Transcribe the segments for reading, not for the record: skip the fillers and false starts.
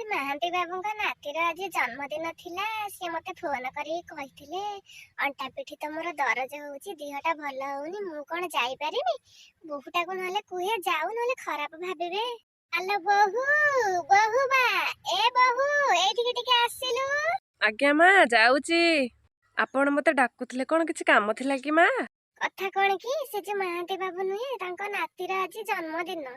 ମହାନ୍ତି ବାବୁଙ୍କ ନାତିର ଆଜି ଜନ୍ମଦିନ ଥିଲା। ସିଏ ମତେ ଫୋନ କରିକି କହିଥିଲେ, ଅଣ୍ଟା ପିଠି ତ ମୋର ଦରଜ ହଉଛି, ଦେହଟା ଭଲ ହଉନି, ମୁଁ କଣ ଯାଇପାରିବି? ବୋହୂଟାକୁ ନହେଲେ କୁହେ ଯାଉ, ନହେଲେ ଖରାପ ଭାବିବେ। ଆଲୋ ବୋହୂ, ବୋହୂ ବା, ଏ ବୋହୂ, ଏଇଠିକି ଟିକେ ଆସିଲୁ। ଆଜ୍ଞା ମା, ଯାଉଛି। ଆପଣ ମତେ ଡାକୁଥିଲେ, କଣ କିଛି କାମ ଥିଲା କି ମା? କଥା କଣ କି, ସେ ଯୋଉ ମହାନ୍ତି ବାବୁ ନୁହେଁ, ତାଙ୍କ ନାତିର ଆଜି ଜନ୍ମଦିନ।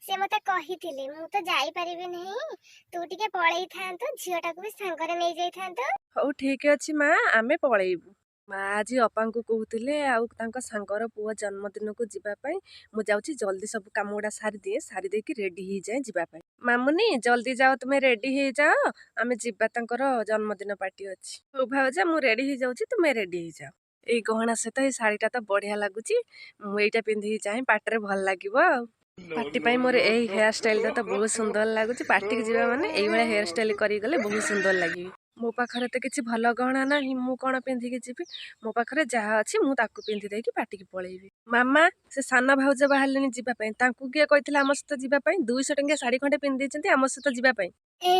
ସେ ମତେ କହିଥିଲେ, ମୁଁ ତ ଯାଇପାରିବି ନାହିଁ, ତୁ ଟିକେ ପଳେଇଥାନ୍ତୁ, ଝିଅଟାକୁ ବି ସାଙ୍ଗରେ ନେଇଯାଇଥାନ୍ତୁ। ହଉ, ଠିକ ଅଛି ମା, ଆମେ ପଳେଇବୁ। ମା ଆଜି ଅପାଙ୍କୁ କହୁଥିଲେ ଆଉ ତାଙ୍କ ସାଙ୍ଗର ପୁଅ ଜନ୍ମଦିନକୁ ଯିବା ପାଇଁ। ମୁଁ ଯାଉଛି, ଜଲ୍ଦି ସବୁ କାମ ଗୁଡ଼ା ସାରିଦିଏ, ସାରି ଦେଇକି ରେଡି ହେଇଯାଏ ଯିବା ପାଇଁ। ମାମୁନି, ଜଲ୍ଦି ଯାଅ, ତୁମେ ରେଡି ହେଇଯାଅ, ଆମେ ଯିବା, ତାଙ୍କର ଜନ୍ମଦିନ ପାର୍ଟି ଅଛି। ହଉ ଭାଉଜ, ମୁଁ ରେଡି ହେଇଯାଉଛି, ତୁମେ ରେଡି ହେଇଯାଅ। ଏଇ ଗହଣା ସହିତ ଏଇ ଶାଢ଼ୀଟା ତ ବଢିଆ ଲାଗୁଛି। ମୁଁ ଏଇଟା ପିନ୍ଧିକି ଯାଏ, ପାଟିରେ ଭଲ ଲାଗିବ। ଆଉ ପାର୍ଟି ପାଇଁ ମୋର ଏଇ ହେୟାର ଷ୍ଟାଇଲଟା ତ ବହୁତ ସୁନ୍ଦର ଲାଗୁଛି। ପାର୍ଟିକି ଯିବା ମାନେ ଏଇଭଳିଆ ହେୟାର ଷ୍ଟାଇଲ କରିକି ଗଲେ ବହୁତ ସୁନ୍ଦର ଲାଗିବ। ମୋ ପାଖରେ ତ କିଛି ଭଲ ଗହଣା ନାହିଁ, ମୁଁ କଣ ପିନ୍ଧିକି ଯିବି? ମୋ ପାଖରେ ଯାହା ଅଛି ମୁଁ ତାକୁ ପିନ୍ଧି ଦେଇକି ପାର୍ଟିକି ପଳେଇବି। ମାମା, ସେ ସାନ ଭାଉଜ ବାହାରିଲେଣି ଯିବା ପାଇଁ। ତାଙ୍କୁ କିଏ କହିଥିଲା ଆମ ସହିତ ଯିବା ପାଇଁ? 200 ଟଙ୍କିଆ ଶାଢ଼ୀ ଖଣ୍ଡେ ପିନ୍ଧି ଦେଇଛନ୍ତି ଆମ ସହିତ ଯିବା ପାଇଁ। ଏ,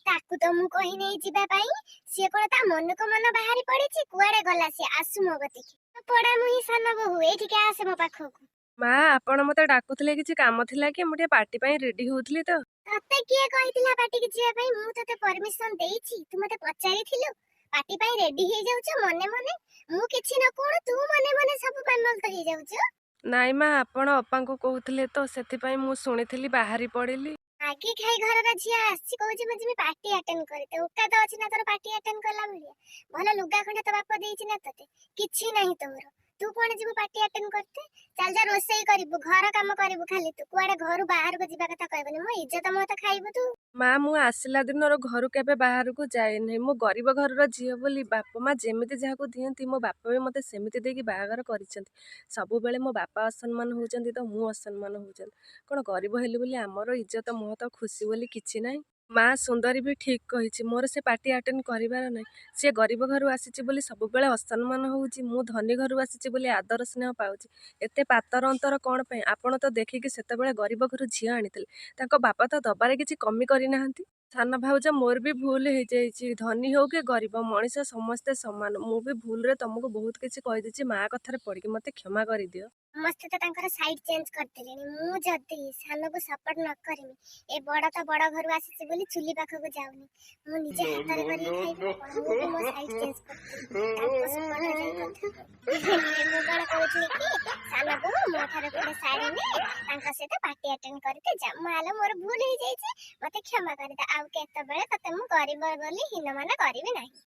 ତାକୁ ତ ମୁଁ କହିନେଇ ଯିବା ପାଇଁ। ସିଏ କଣ ତା ମନକୁ ମନ ବାହାରି ପଡିଛି? କୁଆଡେ ଗଲା ସିଏ? ଆସୁ ମୋ କତିକି। ପଡା ମୁହିଁ ସାନ ବୋହୂ, ଏଇଠିକି ଆସେ ମୋ ପାଖକୁ। ମା, ଆପଣ ମତେ ଡାକୁଥିଲେ, କିଛି କାମ ଥିଲା କି? ମୁଁ ଟିକେ ପାର୍ଟି ପାଇଁ ରେଡି ହଉଥିଲି ତ। ତତେ କିଏ କହିଥିଲା ପାର୍ଟିକି ଯିବା ପାଇଁ? ମୁଁ ତତେ ପରମିସନ ଦେଇଛି? ତୁ ମତେ ପଚାରିଥିଲୁ? ପାର୍ଟି ପାଇଁ ରେଡି ହେଇଯାଉଛୁ ମନେ ମନେ। ମୁଁ କିଛି ନ କଣ, ତୁ ମନେ ମନେ ସବୁ ମାମଲତ ହେଇଯାଉଛୁ। ନାଇଁ ମା, ଆପଣ ଅପାଙ୍କୁ କହୁଥିଲେ ତ, ସେଥିପାଇଁ ମୁଁ ଶୁଣିଥିଲି, ବାହାରି ପଡିଲି। ମାଗି ଖାଇ ଘରର ଝିଅ ଆସିଛି, କହୁଛି ମୁଁ ଯିବି ପାର୍ଟି ଆଟେଣ୍ଡ କରିତେ। ଓକାତ ଅଛି ନା ତୋର ପାର୍ଟି ଆଟେଣ୍ଡ କଲା ଭଳିଆ? ଭଲ ଲୁଗା ଖଣ୍ଡେ ତୋ ବାପ ଦେଇଛି ନା ତତେ? କିଛି ନାହିଁ ତୋର। ତୁ କଣ ଯିବୁ ପାର୍ଟି ଆଟେଣ୍ଡ କରିତେ? ଚାଲ ଯା, ରୋଷେଇ କରିବୁ, ଘର କାମ କରିବୁ ଖାଲି। ତୁ କୁଆଡେ ଘରୁ ବାହାରକୁ ଯିବା କଥା କହିବୁନି। ମୋ ଇଜ୍ଜତ ମତ ଖାଇବୁ ତୁ। ମା, ମୁଁ ଆସିଲା ଦିନରୁ ଘରୁ କେବେ ବାହାରକୁ ଯାଇନି। ମୁଁ ଗରିବ ଘରର ଝିଅ ବୋଲି ବାପା ମା ଯେମିତି ଯାହାକୁ ଦିଅନ୍ତି, ମୋ ବାପା ବି ମୋତେ ସେମିତି ଦେଇକି ବାହାଘର କରିଛନ୍ତି। ସବୁବେଳେ ମୋ ବାପା ଅସମ୍ମାନ ହଉଛନ୍ତି ତ ମୁଁ ଅସମ୍ମାନ ହଉଛନ୍ତି। କଣ ଗରିବ ହେଲି ବୋଲି ଆମର ଇଜ୍ଜତ ମହତ ଖୁସି ବୋଲି କିଛି ନାହିଁ? ମା, ସୁନ୍ଦରୀ ବି ଠିକ୍ କହିଛି, ମୋର ସେ ପାର୍ଟି ଆଟେଣ୍ଡ କରିବାର ନାହିଁ। ସିଏ ଗରିବ ଘରୁ ଆସିଛି ବୋଲି ସବୁବେଳେ ଅସମ୍ମାନ ହଉଛି, ମୁଁ ଧନୀ ଘରୁ ଆସିଛି ବୋଲି ଆଦର ସ୍ନେହ ପାଉଛି। ଏତେ ପାତର ଅନ୍ତର କ'ଣ ପାଇଁ? ଆପଣ ତ ଦେଖିକି ସେତେବେଳେ ଗରିବ ଘରୁ ଝିଅ ଆଣିଥିଲେ, ତାଙ୍କ ବାପା ତ ଦବାରେ କିଛି କମି କରିନାହାନ୍ତି। ସାନ ଭାଉଜ, ମୋର ବି ଭୁଲ ହେଇଯାଇଛି। ଧନୀ ହଉ କି ଗରିବ, ମଣିଷ ସମସ୍ତେ ସମାନ। ମୁଁ ବି ଭୁଲରେ ତମକୁ ବହୁତ କିଛି କହିଦେଇଛି ମା କଥାରେ ପଡ଼ିକି, ମୋତେ କ୍ଷମା କରିଦିଅ। ସମସ୍ତେ ତ ତାଙ୍କର ସାଇଡ୍ ଚେଞ୍ଜ କରିଦେଲେଣି। ମୁଁ ଯଦି ସାନକୁ ସପୋର୍ଟ ନ କରିମି, ଏ ବଡ ତ ବଡ ଘରୁ ଆସିଛି ବୋଲି ଚୁଲି ପାଖକୁ ଯାଉନି, ମୁଁ ନିଜେ ହାତରେ କରିକି ଖାଇବି ନା କଣ? ମୁଁ ବି ମୋ ସାଇଡ୍ ଚେଞ୍ଜ କରିଦେବି, ତାଙ୍କ ସପୋର୍ଟରେ ଯାଇ କଥା କହିବି। ମୁଁ କଣ କହୁଥିଲି କି, ସାନ ବୋହୂ, ମୋ ଠାରୁ ଗୋଟେ ଶାଢୀ ନେ, ତାଙ୍କ ସହିତ ପାର୍ଟି ଆଟେଣ୍ଡ କରିତେ ଯା। ମାଲୋ, ମୋର ଭୁଲ ହେଇଯାଇଛି, ମତେ କ୍ଷମା କରିଦେ। ଆଉ କେତେବେଳେ ତତେ ମୁଁ ଗରିବ ବୋଲି ହୀନମାନ କରିବି ନାହିଁ।